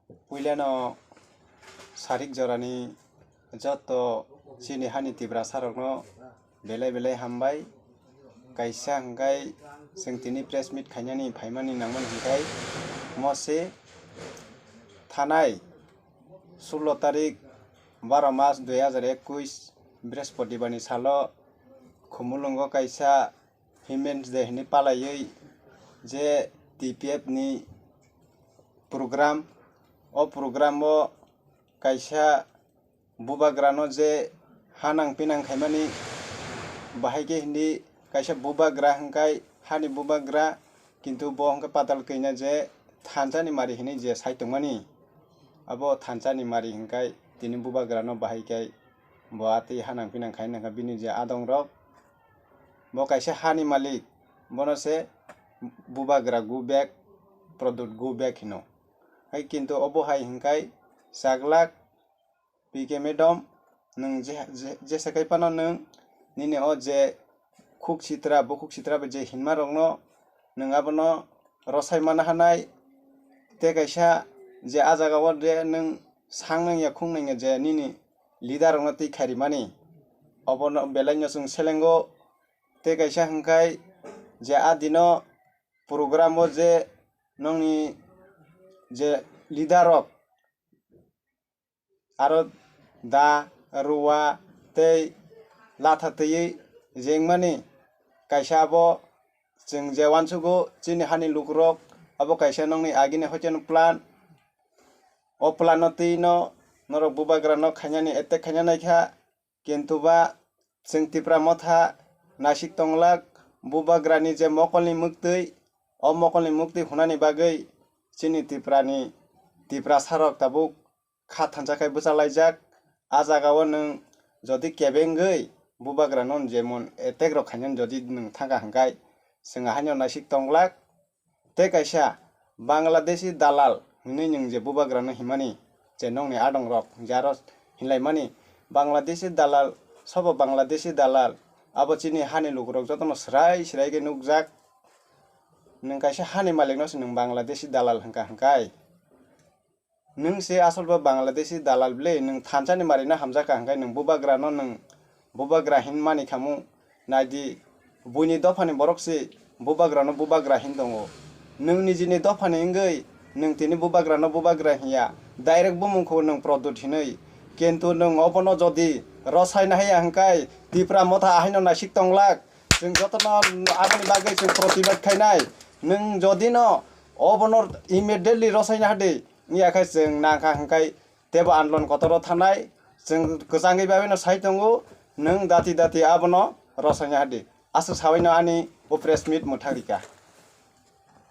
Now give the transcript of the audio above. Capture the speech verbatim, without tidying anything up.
Puilano sarik jorani joto chini hani Tiprasarokno belai belai hambai. Kaisa hwnkhe chwng tini press meet khainani phaimani nangmani hwnkhe mose thanai sullo tarik baro mas dui hajar ekush Brihaspatibarni salo Khumulwngo kaisa Women's Day hwnwi palaiwi je T P F ni program, o program o kaisa bubagrano je ha nang pinang khaimani bahai khe hindi kaisa bubagra hwnkhe hani bubagra, kintu bo hwnkhe patal kwina je thansa ni mari hinwi je sai tongmani, abo thansa ni mari hwnkhe tini bubagrano bahai khe bo atwi ha nang pinang khai nangkha bini je adong rok. Bo kaisa hani malik, bono se bubagra go back, Pradyot go back hino. Hai kintu obo hai hwnkhe chaglak P K madam, nwng je, je, jesa khai phano nwng nini o je khuk sitra, bukhuk sitra bai je hinma rokno nwng abono rwsai mana hanai, tei kaisa je a jaga o je nwng sang nangya khung nangya je nini leader rokno twi khai rimani, obono belai no chwng selengo. Tei kaisa hwnkhe je a dino program o je nongni je leader rok aro da, ruwa tei latha twiwi jengmani kaisa abo chwng je uansugo chini hani lukurok abo kaisa nongni agini hoiteno plan. O plan no twi no norok bubagra no khainani attack khaina naikha, kintu ba chwng Tipra motha naisik tonglak bubagra ni je mokolni muktwi, o mokolni muktwi hunani bagwi chini Tiprani Tiprasarok tabuk kha thansa khai bwchalaijak. A jaga o nwng jodi kebengwi bubagra no jemon attack rok khainani jodi nwng thangkha hwnkhe chwng haino naisik tonglak. Tei kaisa Bangladeshi dalal hinwi nwng je bubagrano himani, je nongni adongrok je aro hinlaimani, Bangladeshi dalal, sobo Bangladeshi dalal, abo chini hani lukurok jotono swrai swrai khe nukjak. Nwng kaisa hani malikno se nwng Bangladeshi dalal hwnkha hwnkhe. Nwng se asol bo Bangladeshi dalal bwle, nwng thansani marino hamjakha hwnkhe nwng bubagrano nwng bubagra hinmani khamu. Naidi, buini dophani borok se bubagrano bubagra hin tongo. Nwng nijini dophani wngwi nwng tini bubagrano bubagra hinya, direct bumung kho nwng Pradyot hinwi. Kintu nwng obono jodi rwsai nahaiya hwnkhe Tipra motha ahaino naisik tonglak. Chwng jotono aboni bagwi chwng protibad khainai. Nwng jodi no obono immediately rwsai nahadi, wngya khe chwng nangkha hwnkhe teibo andolon kotoro thanai. Chwng kwchangwi bagwino sai tongo, nwng dati dati abono rwsai nahadi. Aswk sabaino ani o press meet mwthang rikha.